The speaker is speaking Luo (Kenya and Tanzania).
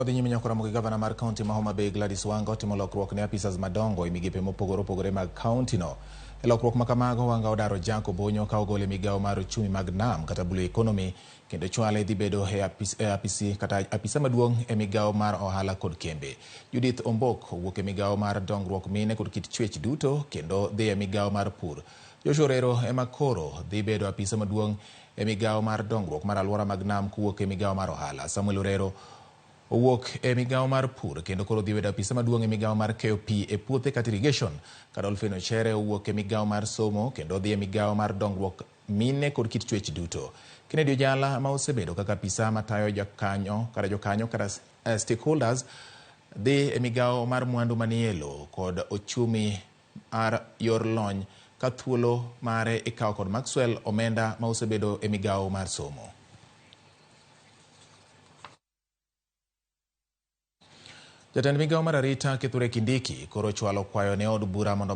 Odhi nyime nyaka romo gi gavana mar kaunti ma Homa Bay Gladys Wanga otimo lokruok ne apisas madongo e migepe mopogore opogore mag kaunti no. E lokruok ma kamago, Wanga odaro Jack Obonyo ka ogole e migawo mar ochumi mag nam kata Blue Economy kendo chwale dhi bedo e apis, e apisi kata apisa maduong' e migawo mar ohala kod kembe. Judith Ombok owuok e migawo mar dongruok mine kod kit chwech duto kendo dhi e migawo mar pur. Joshua Orero ema koro dhi bedo apisa maduong' e migawo mar dongruok mar alwora mag nam kowuok e migawo mar ohala. Samuel Orero owuok e migawo mar pur kendo koro dhi bedo apisa maduong' e migawo mar keyo pi e puothe kata irrigation. Ka Dolphin Ochere owuok e migawo mar somo kendo dhi e migawo mar dongruok mine kod kit chwech duto. Kennedy Ojala ma osebedo kaka apisa matayo jokanyo kata jokanyo kata stakeholders dhi e migawo mar mwandu manie lowo kod ochumi mar yor lony ka thuolo mare ikawo kod Maxwell Omenda ma osebedo e migawo mar somo. Jatend migawo mar arita Kithure Kindiki koro chwalo kwayo ne od bura mondo